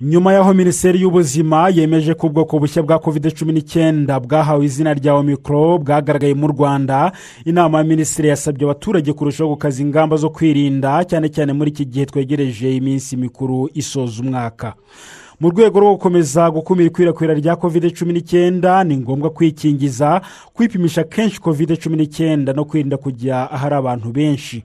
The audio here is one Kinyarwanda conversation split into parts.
Nyuma y'aho Minisiteri y'Ubuzima yemeje ko ubwoko bushya bwa COVID-19 bwahawe izina rya Omicron bwagaragaye mu Rwanda, Inama ya Minisitiri yasabye abaturage kurushaho gukaza ingamba zo kwirinda, cyane cyane muri iki gihe twegereje iminsi mikuru isoza umwaka. Mu rwego rwo gukomeza gukumira ikwirakwira rya COVID-19, ni ngombwa kwikingiza, kwipimisha kenshi COVID-19 no kwirinda kujya ahari abantu benshi.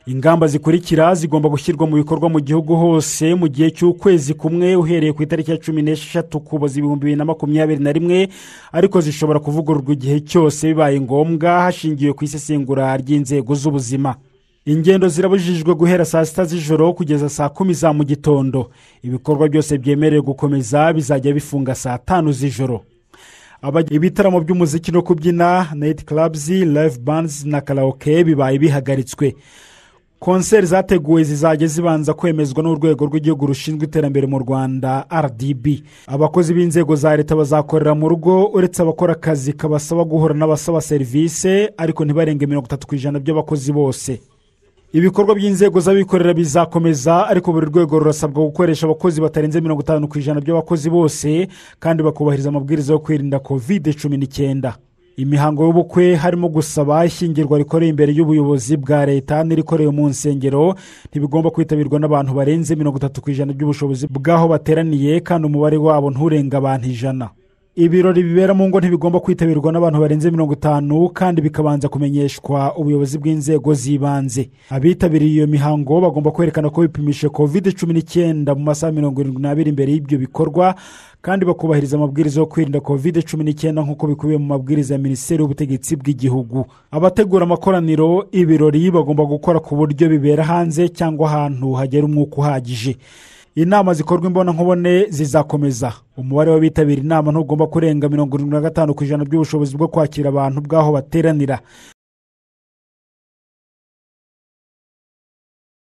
Ingamba zikurikira zigomba gushyirwa mu bikorwa mu gihugu hose mu gihe cy'ukwezi kumwe uhereye ku itariki ya 16 Ukuboza 2021, ariko zishobora kuvugururwa igihe cyose bibaye ngombwa hashingiwe ku isesengura ry'inzego z'ubuzima. Ingendo zirabujijwe guhera saa 6 z'ijoro kugeza saa 10 za mu gitondo. Ibikorwa byose byemerewe gukomeza bizajya bifunga saa 5 z'ijoro. Ibitaramo by'umuziki no kubyina, night clubs, live bands na karaoke bibaye bihagaritswe. Konseri zateguwe zizajya zibanza kwemezwa n'Urwego rw'Igihugu rushinzwe Iterambere mu Rwanda, RDB. Abakozi b'inzego za leta bazakorera mu rugo, uretse abakora akazi kabasaba guhura n'abasaba serivisi, ariko ntibarenge 30% by'abakozi bose. Ibikorwa by'inzego z'abikorera bizakomeza, ariko buri rwego rurasabwa gukoresha abakozi batarenze 50% by'abakozi bose kandi bakubahiriza amabwiriza yo kwirinda COVID-19. Imihango y'ubukwe, harimo gusaba, ishyingirwa rikoreye imbere y'ubuyobozi bwa leta n'irikorewe mu nsengero, ntibigomba kwitabirwa n'abantu barenze 30% by'ubushobozi bw'aho bateraniye, kandi umubare wabo nturenga abantu 100. Ibirori bibera mu ngo ntibigomba kwitabirwa n'abantu barenze 50 kandi bikabanza kumenyeshwa ubuyobozi bw'inzego z'ibanze. Abitabiriye iyo mihango bagomba kwerekana ko bipimishije COVID-19 mu masaha 72 mbere y'ibyo bikorwa, kandi bakubahiriza amabwiriza yo kwirinda COVID-19 nk'uko bikubiye mu mabwiriza ya Minisiteri y'Ubutegetsi bw'Igihugu. Abategura amakoraniro, ibirori bagomba gukora ku buryo bibera hanze cyangwa ahantu hagera umwuka uhagije. Inama zikorwa imbonankubone zizakomeza. Umubare w'abitabira inama ntugomba kurenga 75% by'ubushobozi bwo kwakira abantu bw'aho bateranira.